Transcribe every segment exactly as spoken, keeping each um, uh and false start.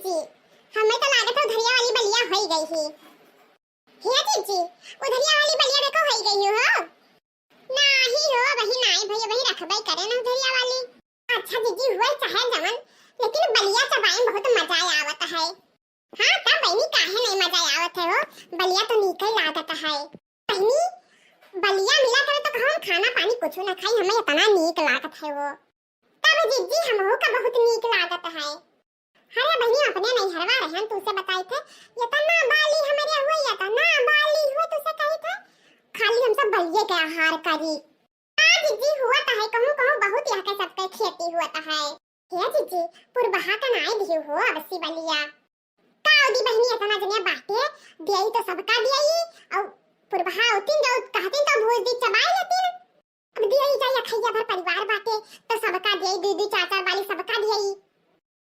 जी, हमें तो लागत है उधरिया वाली बलिया होई गई ही। हे जीजी, उधरिया वाली बलिया देखो होई गई हो। नाही हो, वही नाही भैया, वही रखबे करे ना उधरिया वाली। अच्छा जीजी, हुए चाहे जवन, लेकिन बलिया चबाई में बहुत मजा आवत है। हाँ, तब बहिनी काहे नहीं मजा आवत है हो, बलिया तो नीक ही लागत है। बहिनी, बलिया मिला करे तो कहूँ हम खाना पानी कुछ ना खाई, हमें इतना नीक लागत है वो। तब जीजी हमहू का बहुत नीक लागत है। अरे बहिनी, अपने नैहरवा रहन, तुसे बताई थे, इतना बाली हमरे हुए, इतना बाली हुए, तुसे कही थे, खाली हम सब बलिए के आहार करी। हाँ जीजी, हुआ तो है, कहूँ कहूँ बहुत यहाँ के सबके खेती हुआ तो है। हे जीजी, पुरबहा का नाय दियो हो, अबसी बलिया। का उदी बहिनी, इतना जने बाटे, दियई तो सबका दियई, और पुरबहा होतिन जो कहतिन तो भूज दी चबाई लेतिन। अब दियई जाई, अखैया भर परिवार बाटे, तो सबका दियई, दू दू चार चार बाली सबका दियई।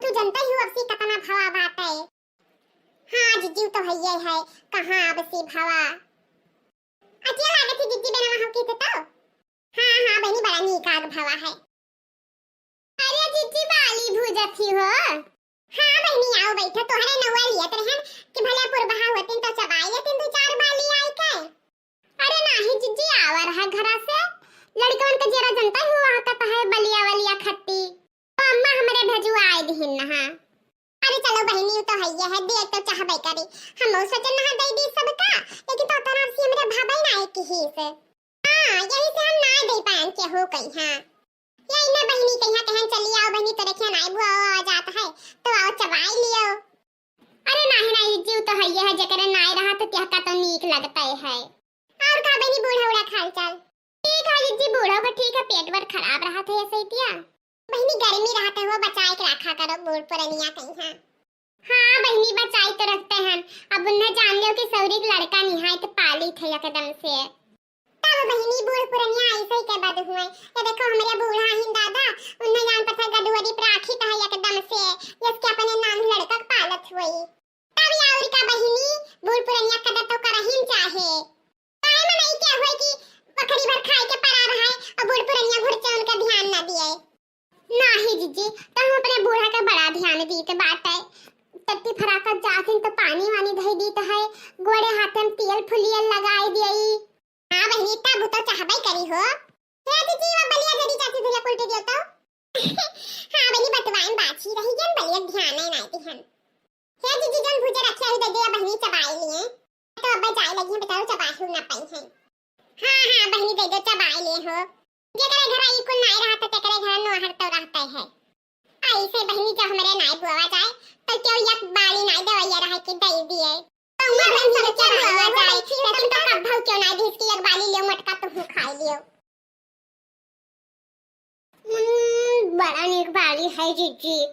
तू जनता ही हो अबसी कतना भवा बाटे। हाँ जीजी, तो हइये है, कहाँ अबसी भवा। अचिया लागत ही जीजी, बेनवा हम कीथे तो। हाँ, हाँ, बहिनी, बड़ा नीक आग भवा है। अरे जीजी, बाली भूजत ही हो? हाँ बहिनी, आओ बैठो, तोहरे नौआ लियत रहन कि भले पुरबहा होतिन तो चबाई लेतिन दू चार बाली आई के। अरे नाही जीजी, आवा रहा घरा से, लड़कवन के जरा जनता ही हुआ कहता है बलिया वलिया खट्टी, तो अम्मा हमरे भेजुआ आए दिहिन नहा। अरे चलो बहिनी, उ तो हइये है, दे तो चाहबे करी। हम उ सोचन नहा दे दी सबका, लेकिन तो तोरा से हमरे भाभई ना एक ही से। हाँ, यही से हम ना दे पाएन केहू कहीं, हाँ। यही ना बहिनी कहीं कहन चली आओ बहिनी, तोरे खिया नाई बुआ आ जात है, तो आओ चबाई लियो। अरे नाही, नाही, जीव तो हइये है, जेकरे नाई रहा तो तेहका तो नीक लगते है। और का बहिनी, बूढ़ा उड़ा का हाल चाल? ठीक है जीजी, बूढ़ा का ठीक है, पेट बर खराब रहा था ऐसे ही दिया। बहिनी, गर्मी रहत है, वो बचाए के रखा करो, बूढ़ पुरनिया कहीं है। हाँ बहिनी, बचाई तो रखते हैं। अब उन्हें जान लियो कि सौरी के लड़का निहायत पाली थे एकदम से। तब बहिनी, बूढ़ पुरनिया ऐसे ही के बद हुए। ये देखो, हमरे बूढ़ा हिन दादा, उन्हें जान पता गडुअरी पर आखी तो है एकदम से, जिसके अपने नाम लड़का के पालत हुई। तब याउर का बहिनी, बूढ़ पुरनिया कदर तो करहिन चाहे। काहे मनई के हुए कि बकरी भर खाए के पड़ा रहा है और बूढ़ पुरनिया घुरचौन का ध्यान ना दिए। नाही जीजी, तो हम अपने बूढ़ा का बड़ा ध्यान दीत बाटे। टट्टी फराकत जाथिन तो पानी वानी धई दीत है, गोड़े हाथे में तेल फुलियल लगाई दियई। हाँ बहिनी, तब तो चाहबे करी हो। हे जीजी, वो बलिया जरी चाची धुरिया कुलटी दियो तो। हाँ बहिनी, बतवाइन बाछी रही जन बलिया ध्यान है नाई दिहन। हे जीजी, जन भूजे रखे हुई दे दिया बहिनी चबाई लिए। तो अब जाए लगी है बेचारू चबाई ना पाई है। हाँ, हाँ, बहिनी दे दो चबाई ले हो। जेकरे घर ई कुल नाई रहत, तेकरे घर नोहर तो रहते है। ऐसे बहिनी जब हमरे नाई बुआवा जाए, तो क्यों एक बाली नाई दवैया रहे कि दे दिए। तो उम्र बहिनी के क्या बुआवा जाए, लेकिन तो कब भाव क्यों नाई दी इसकी एक बाली लियो, मटका तुम खाई लियो। हम्म, बड़ा नीक बाली है जीजी।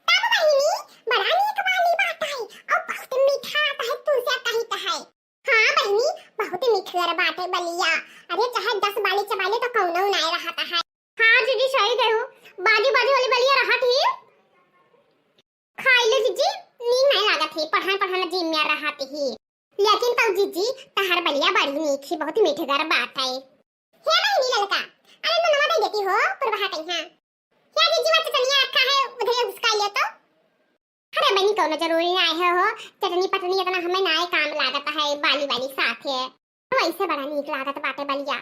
तब बहिनी, बड़ा नीक बाली बात है, और बहुत मीठा आता है, तुलसिया कहित है। हाँ बहिनी, बहुत मीठगर बाटे बलिया। अरे चाहे दस बाली चबाले तो कौनो नाय रहत है। हाँ जीजी, सही कहू, बाजू बाजू वाली बलिया रहत ही। खाई ले जीजी, नीक नाय लागत ही, पढ़ान पढ़ान जीम में रहत ही। लेकिन तो जीजी, तहार बलिया बड़ी नीक ही, बहुत मीठगर बात है। हे बहिनी ललका, अरे ननवा दे देती हो, पुरबहा कहीं। हाँ। हे जीजी, वो चटनिया रखा है, उधर ही घुसका लिया तो। अरे बहिनी, कौनो जरूरी ना है हो, चटनी पटनी इतना हमें ना काम लागत है, बाली वाली साथ है। तो ऐसे बड़ा नीक लागत बाटे बलिया।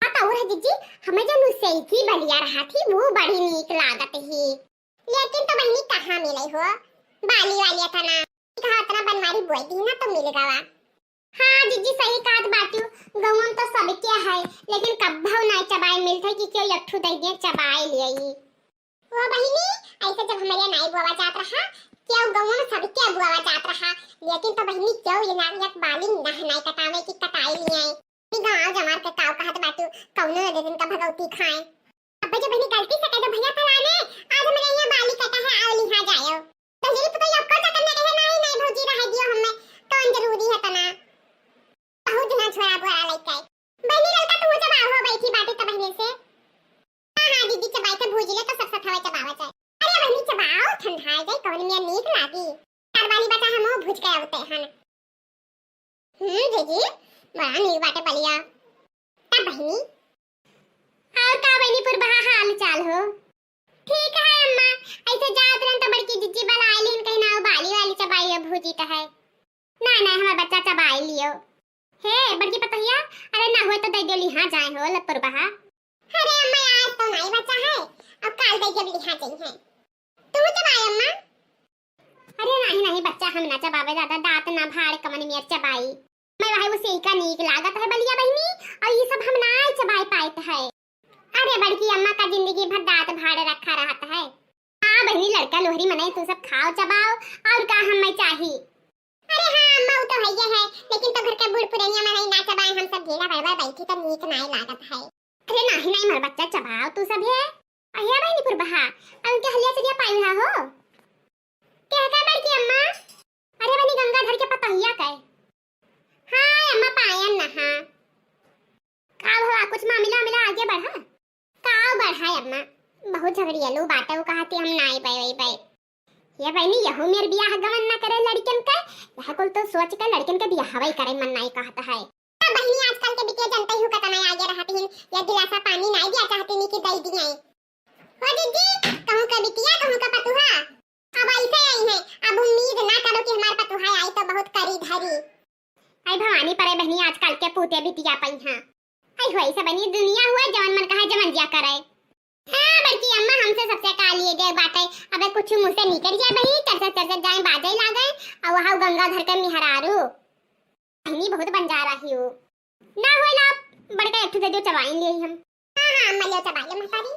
हाँ तो और है जीजी, हमें जो नुसैकी बलिया रहा थी, वो बड़ी नीक लागत ही। लेकिन तो बहिनी कहाँ मिले हो, बाली वाली था ना, कहा इतना बनवारी बोई दी ना तो मिल गवा। हाँ जीजी, सही कहत बाटियो, गौवा में तो सबके है, लेकिन कब्बो ना चबाए मिलते कि क्यों एक ठो दे दिए चबाए ले आई। वो बहिनी, ऐसे जब हमारे नाई बोवा जात रहा, क्यों गौवा में सबके बोवा जात रहा, लेकिन तो बहिनी क्यों ये नारियत बाली नह नाई कटावे की कटाई ले आई। गाँव जमार के काव कहत बाटू, कौनो न दे दिन का भगवती खाए। अब्बे जो बहिनी गलती से कह दो, "भैया फलाने, आज हमरे यहाँ बाली कटा है, आओ लिहा जायो।" तो यही पता ही आपको चक्कर में कहे, "नहीं, नहीं भौजी, रह दियो हमें, कौन जरूरी है तना।" बहुत दिना छोरा बोरा लइका है। बहिनी ललका तू जब आओ बैठी बाटी तो बहिनी से। हाँ, हाँ, दीदी चबाई के भूज ले तो सब सथवा चबावा जाए। अरे बहिनी चबाओ, ठंडा जाए, कौन में नीक लागी। चार बाली बचा हम भूज के आवते हैं। हम्म, जीजी, बड़ा नीक बाटे बलिया। तब बहिनी? और का बहिनी पुरबहा हाल चाल हो? ठीक है अम्मा, ऐसे जात रहन तो बड़की जीजी हे बड़की पतोहिया, अरे ना होए तो दइ दियो लिहा जाए हो लपुरबहा। अरे अम्मा, आज तो नाहीं बचा है, अब काल दइ दियो लिहा जाए है। तू चबाए अम्मा? अरे नाहीं नाहीं बच्चा, हम ना चबावे दादा, दाँत ना भाड़ कमन मेर चबाई। मैं वही उसे का नीक लागत है बलिया बहिनी, और ये सब हम ना चबाए पाइत है। अरे बड़की अम्मा का जिंदगी भर दाँत भाड़ रखा रहत है। हाँ बहिनी, लड़का लोहरी मनई तू सब खाओ चबाओ, और का हम्मै चाही। अरे हाँ अम्मा, वो तो है ये है, लेकिन तो घर के बूढ़ पुरनिया मनई ना चबाए, हम सब ढीला भर भर बैठी तो नीक नाहीं लागत है। अरे नाहीं नाहीं मोर बच्चा, चबाओ तू सब है। अहे बहिनी पुरबहा, अब उनके हलिया चलिया पाई हुआ हो। क्या का बड़की अम्मा? अरे बहिनी गंगाधर के पतोहिया का है। हाँ अम्मा पायन ना हाँ। का भवा कुछ मामिला मिला आगे बढ़ा? का बढ़ा अम्मा, बहुत झगड़ियालू बाटे, वो कहती हम ना आइबे वइबे। ये बहिनी यहू मेर बियाह गवन ना करे लड़कन के, यह कुल तो सोच के लड़कन के बियाह वही करे मन नाहीं कहत है। हाँ बहिनी, आजकल के बिटिया जनते ही हो कतना आगे रहत हिन, ये गिलासा पानी नाहीं दिया चाहती नी कि दई दिए। हो दीदी, कहूँ का बिटिया, कहूँ का पतुहा, अब ऐसे आई है। अब उम्मीद ना करो कि हमार पतुहा आई तो बहुत करी धरी। आई भवानी परे बहिनी, आजकल के पूते बिटिया पई हाँ। आई हो ऐसे बनी दुनिया हुआ, जवन मन कहा जवन जिया करे। हाँ बड़की अम्मा, हमसे सबसे का लिए दे बाटे, अबे कुछ मुँह से निकल जाए बही, चरचर चरचर जाए बाजे लागे, और वहाँ गंगाधर के मिहरारू। बहिनी बहुत बंजारा ही हो। ना होइला, बड़का एक ठो दे दो, चबाइन लिए हम। हाँ, हाँ, अम्मा, लियो चबाइ लो, महतारी।